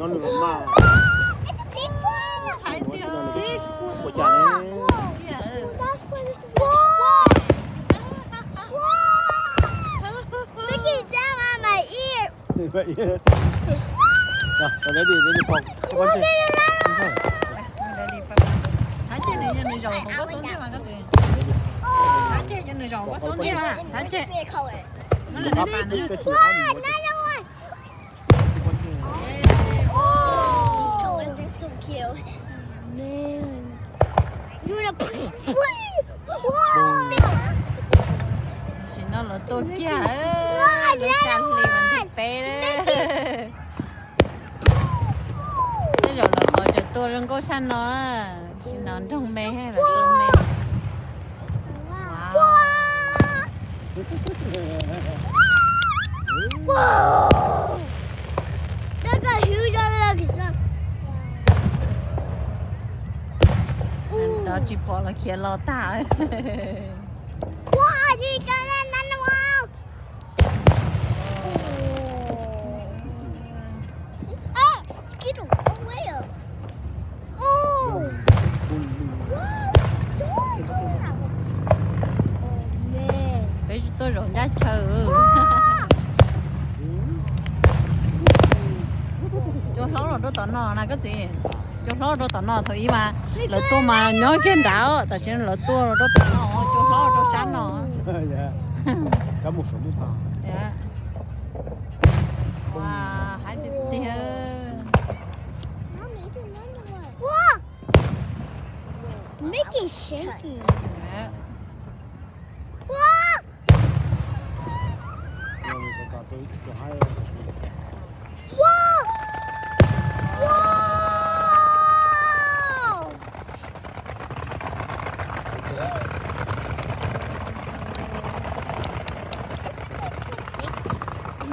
Nws los maj. Hais tias ua cas ne? Hais tias nws yog nws zaum hauv koj xub ntiag mas koj txiv. Hais tias yog nws zaum hauv koj xub ntiag mas hais tias. Tam sim no lawv tuaj kiag, lawv xya hli mas nti peb. Tej zaum lawv qhov tseem tuaj zoo nkauj sab no, tam sim no nroog me lawv tuaj me. Ntawd tsis pom los khiav los tag. Peb tuaj zaum ncaj chaw. Cua hlob los rau tom no na koj txiv. Cua hlob rau tom no thaum ub mas lawv tuaj mas nyob kiag nrad, tam sim no lawv tuaj rau tom no, cua hlob rau sab no. Hais tiag tiag. Making shaky.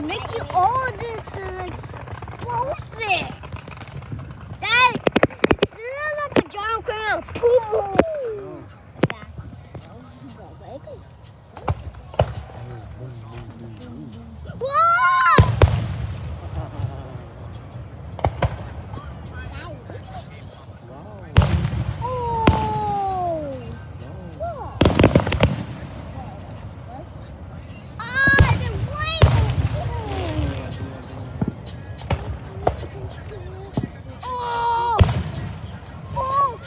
Making all this is explosive. That, that looks like a giant crocodile. Poo. Whoa! Oh! Whoa! Ah, the whale! Oh! Oh!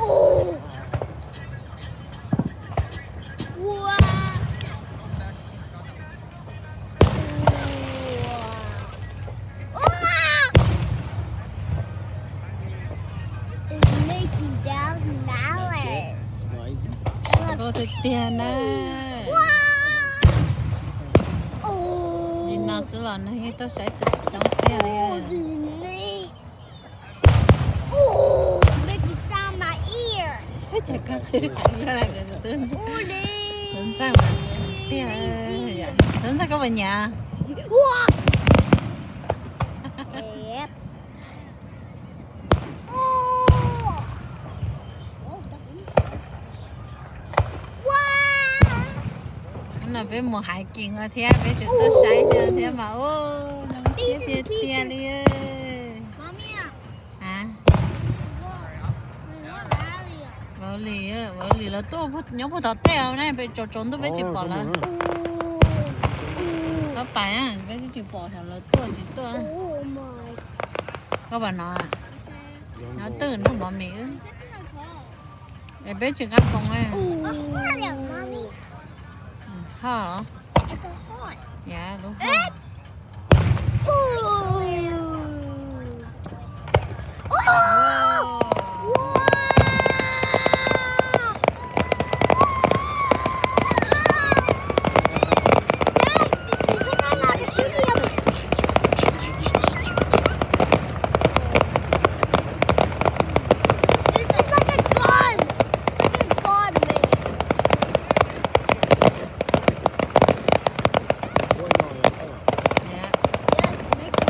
Oh! Wow! Wow! It's making down malice. Nkauj tiag tiag na. Wow! Oh! Li no xwb los neeg yeej tuaj saib coob tiag li. Oh, the meat. Oh, making sound my ear. Ces koj qhia hais lawm, tus ntxawg mas tiag, tus ntxawg koj puas nyiam? Wow. Yep. Oh. Wow. Hnub no peb mus hais kiag no thiab, peb tseem tuaj saib thiab thiab mas, ub, zoo siab tiag tiag li. Vauv Lis, Vauv Lis lawv tuaj nyob puag tom tej na, peb tsaus tsaus ntuj peb tsis pom lawv. Xob pais, peb twb tsis pom xyov lawv tuaj tsis tuaj. Koj pom no, no twb nrog mov mis wb. Es peb tsis nqa khoom. Ho los. Yav lub ho. This is like a god. It's like a god, man. Yes, make it.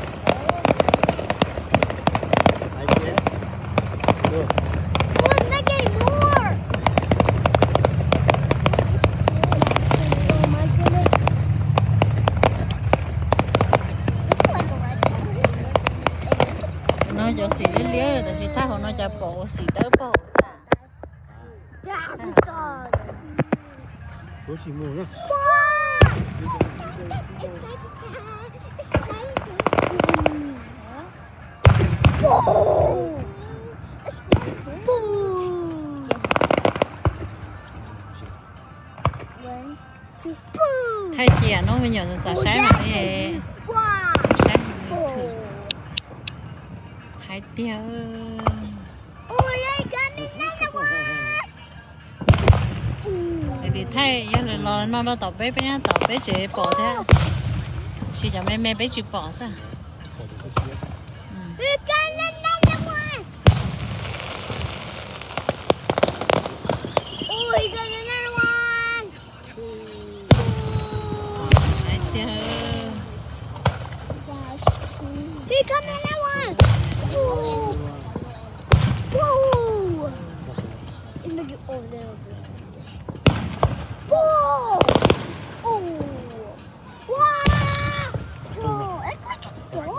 No cov xim liab liab tab sis thaj hauv no cas pom ua xim dawb paug xwb. Thaij cia no me nyuam xav saib mas li. Saib. Hais tiag. Thaij yog los no rau tom peb, peb nyob tom peb tsev pom thiab. Sis cov me me peb tsis pom xwb. Hais tiag. He come in that one. Whoa. Whoa. Whoa. Wow. Whoa. It's like a door.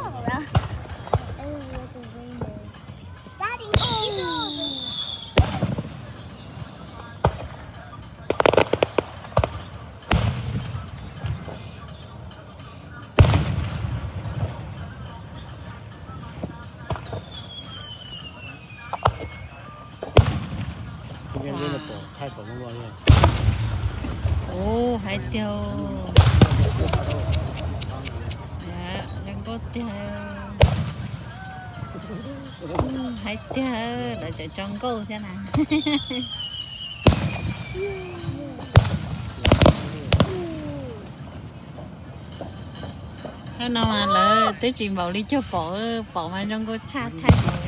Daddy, oh. Ua, hais tiag. Zoo nkauj tiag. Hais tiag, lawv tseem tso nkauj thiab na. Thaj no mas lawv twb tsis npaum li cuag pom, pom mas zoo nkauj tshaj thaij li.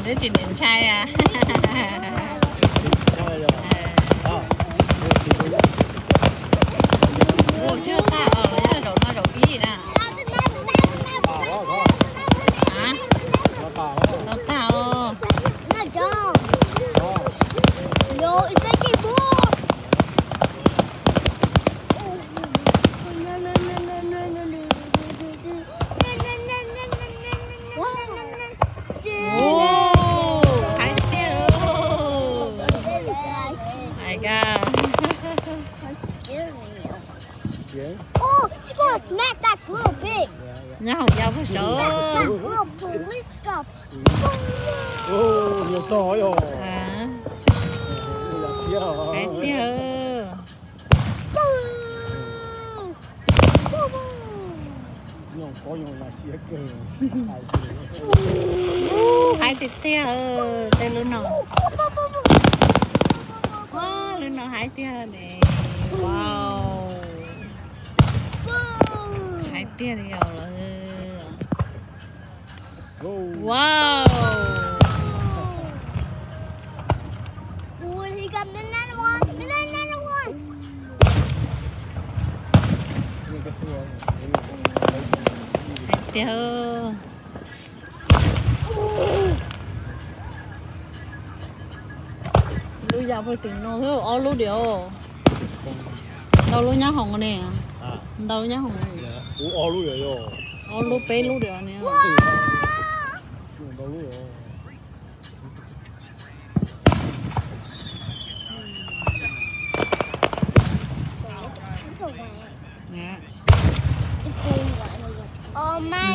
Tes twb tsis niam ntshai a. Ua, tsis tag os, yog zaum no zaum ib na. Tau tag os. Ua, hais tiag. Hais tiag. Nyob hauv yav puag saud. Hais tiag. Hais tiag tiag, tej lub no. Lub no hais tiag ne. Wow. Hais tiag li os lawm. Wow. Hais tiag. Lub yam puag tim no xwb ob lub diam. Ntau lub nyob hoos ne. Ntau lub nyob hoos. Ob lub peb lub diam ne.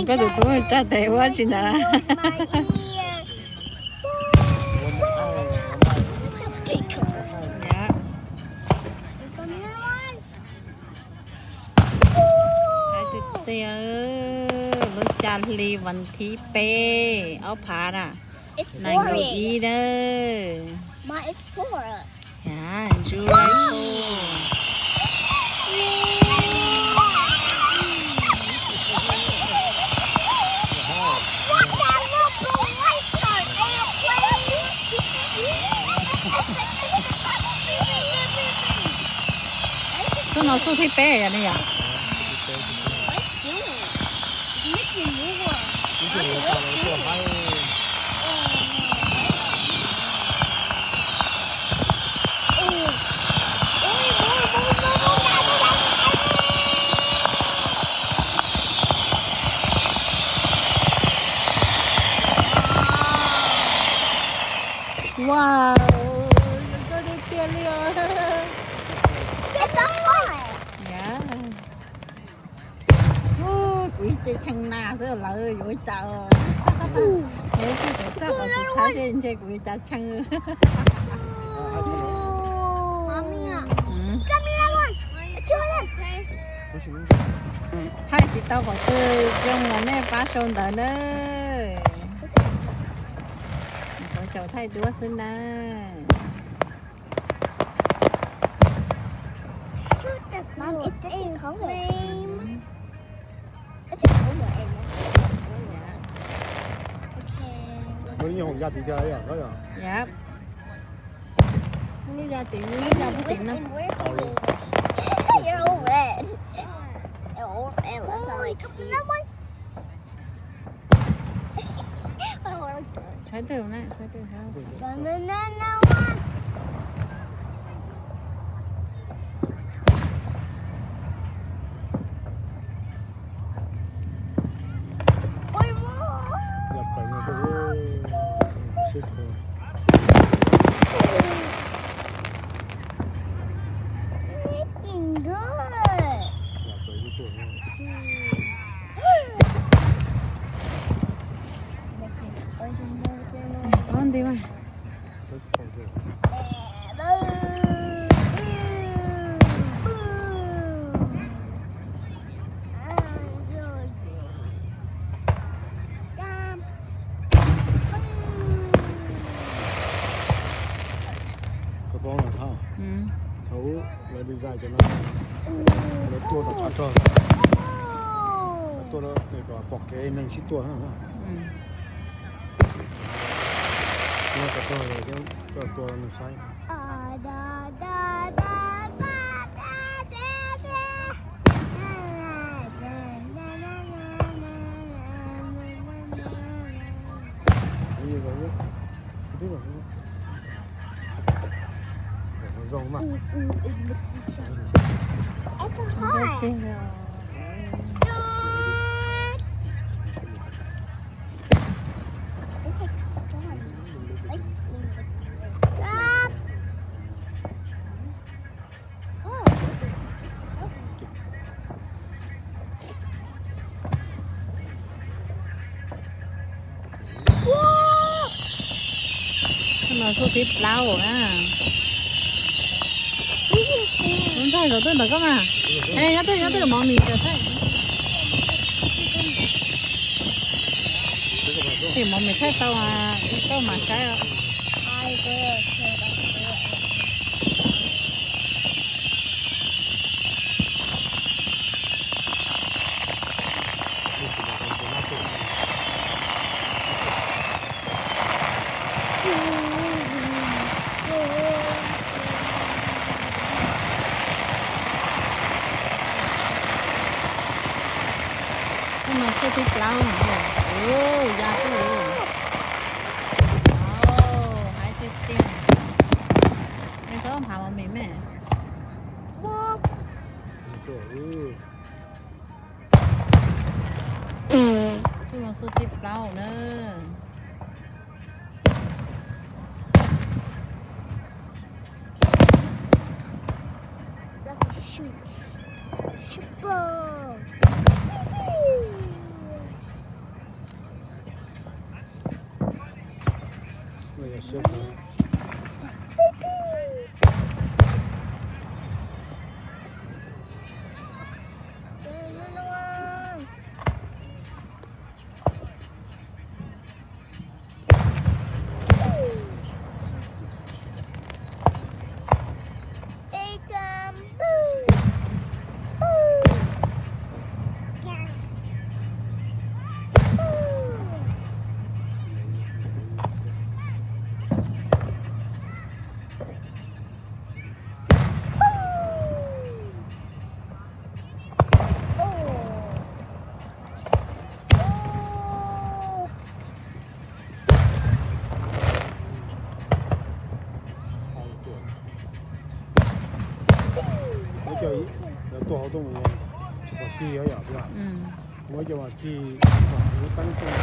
Peb tus tub tsa tes ua tsis ntawd. Hais tiag tiag, lub xya hli vas thib peb, ob phav na, nees nkaum ib na. July four. Xub no xub thib peb yom ne yom. Wow, zoo nkauj tiag tiag li os. Yog, kuv ib ce tshee na xwb lawv yuav ua cas. Lawv kuj tseem txawj qhov xwm thaib thiab ntshe kuv yuav cas tshee. Thaij tsis tau qhov twg zoo los nej pab sau ntawv na. Kuv xyaum thaij duab xwb na. Lub ya tim, lub ya puag tim no. Saib twg na, saib twg, saib twg. Txhob nti mas. Koj paub no thaum, thaum ub lawv design cov no, lawv tuaj kom tshav rog, lawv tuaj kom pom kev neeg sib tua na. Tshav rog, koj tua neeg saib. Zoo mas. Xub no xub thib plaub na. Lub ntxaij zaum twg ntawm koj mas. Nyob twg nyob twg mov mis thaij. Tim mov mis thaij tau, koj mam saib os. Xub no xub thib plaub no. Ya twg. Haib tiag tiag. Nej txhob nphav mov mis me. Xub no xub thib plaub na. Pov tuaj mus tsis pom cig yom, muab cov mas cig, lub teeb tuaj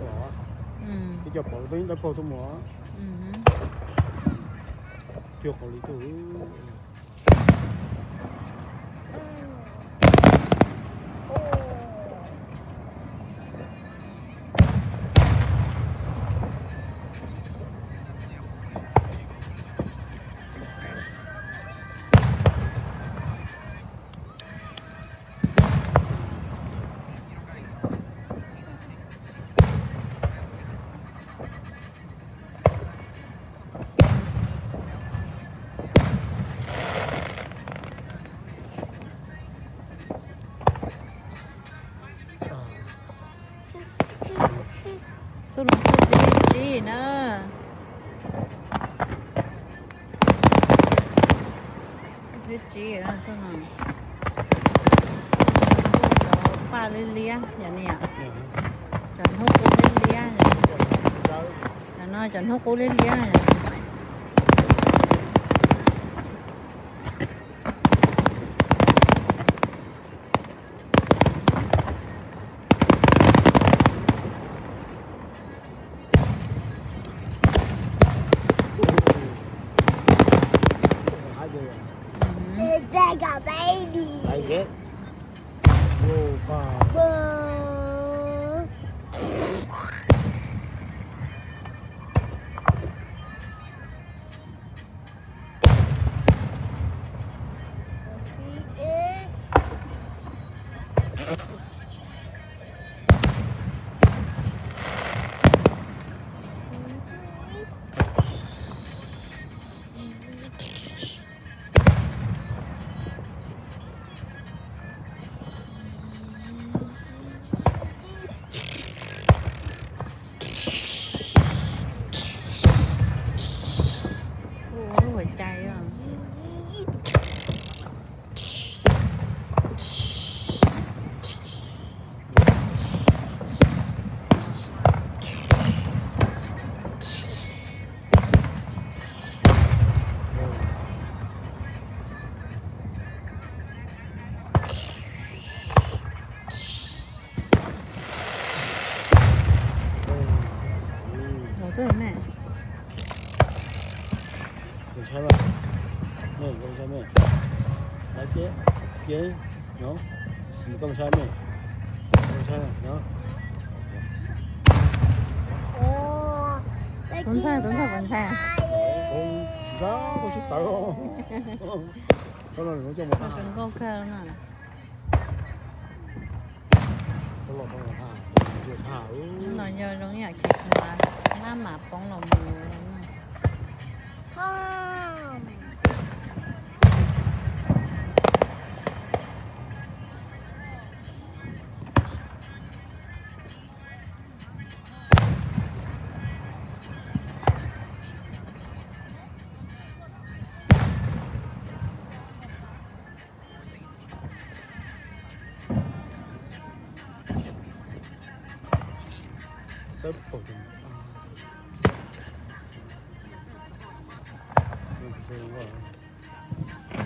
los, ib co pov lub teeb dawb paug tuaj mus, cuag qhov li tuaj. Xub no xub thib tsib na. Xub thib tsib xub no. Xub cov paj liab liab yom ni yom. Cov hnub qub liab liab. Cov no cov hnub qub liab liab. It's like a baby. Like it? Whoa, wow. Whoa. She is. Ua lub hua cai os. Los tuaj mej. Koj ntshai mas. Mej, koj ntshai mej. Like it? Scary? No? Koj ntshai mej. Koj ntshai no? Tus ntxhais, tus ntxhais puas ntshai? Ntshai, kuv sib tawv. Thaum no lawv coj mus tag. Zoo nkauj kawg na. Los yog zoo ib yam Christmas, maj mam poob los mus.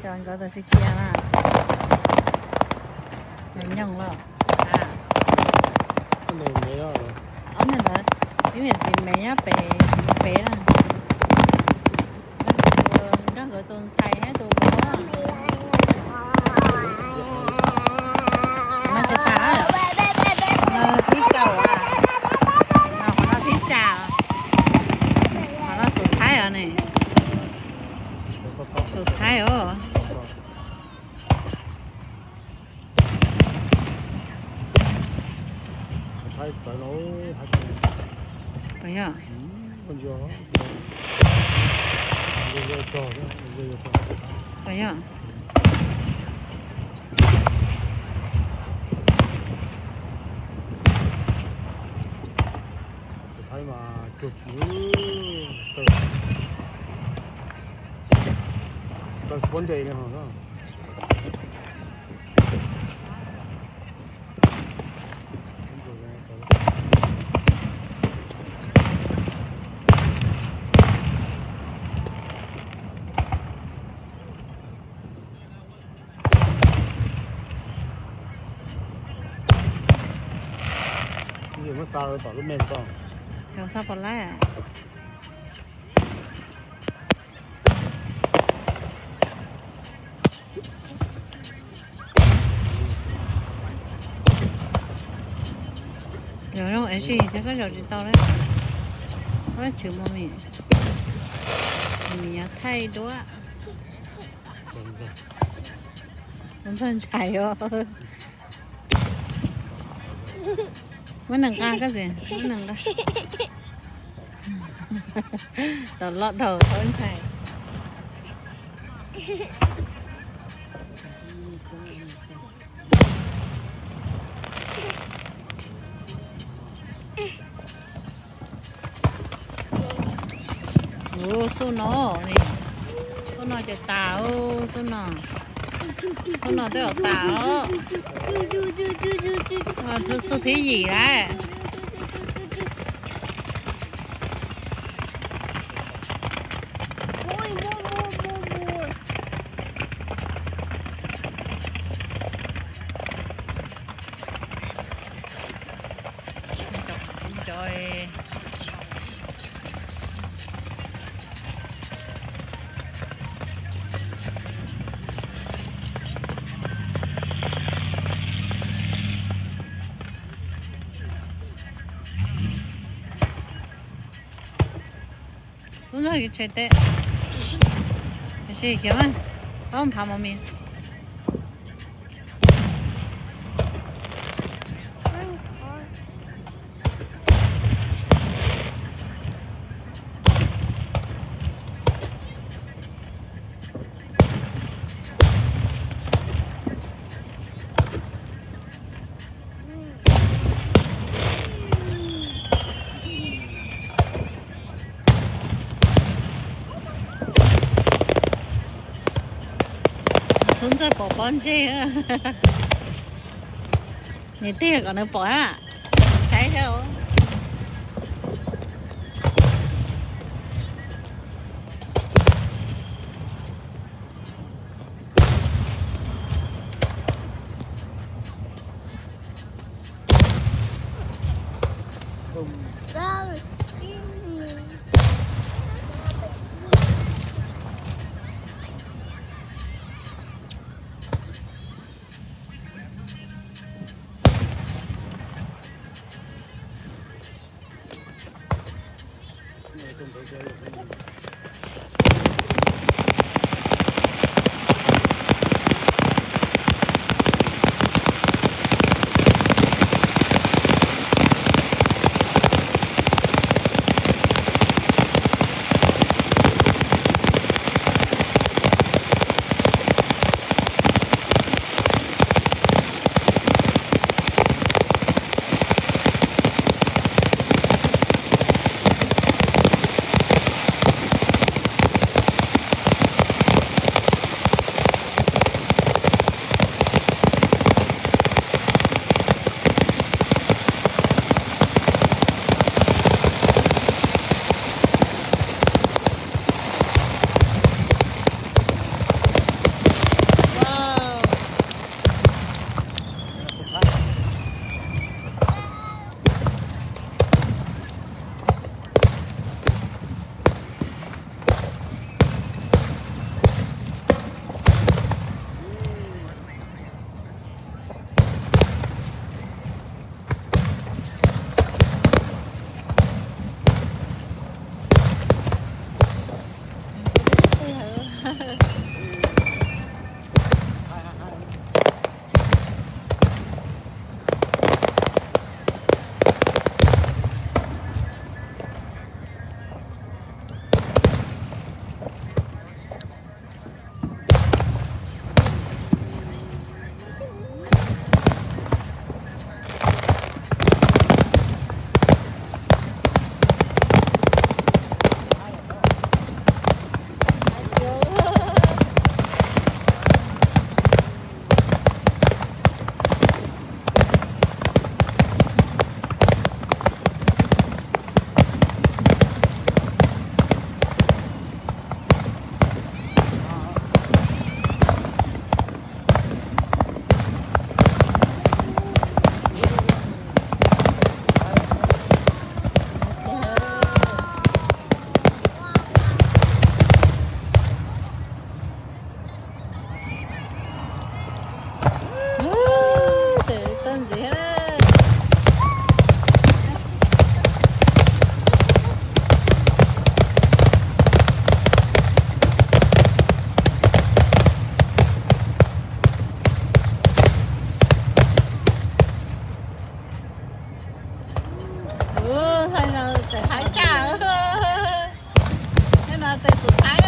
Cov nkawd tam sim kiag na. Cov nyoog lawm. Ob niag ntawd, ib niam txiv me nyob pem, pem na. Nrog nkawd tus ntxhais thiab tus vauv. No ces tag, no thib rau, no qhov no thib xya, qhov no Suav Thaib os ne. Suav Thaib os. Puas yog? Puas yog? Thaib mas cuag tsis, tsis pub nres li ho. Xyov xa pom lab. Yog zoo es sis cov koj zaum tsis tau lawm. Koj tshwm mos mis, mos mis yuav thaij duab. Tus ntxawg ntshai os. Muab nees nqa koj txiv, muab nees nqa. Tau loj dhau thaub ntshai. Ub, xub no, xub no ces tas, xub no, xub no twb yog tas os. Xub thib yim lawm. Tub ntxawg tshais tes. Tiam sis kiag mas, pab phav mos mis. Tub ntxawg pom pob ntseg. Niam tij kom nws pom hab, saib thiab. Tseem hais tsaj. No tes xub thaiv.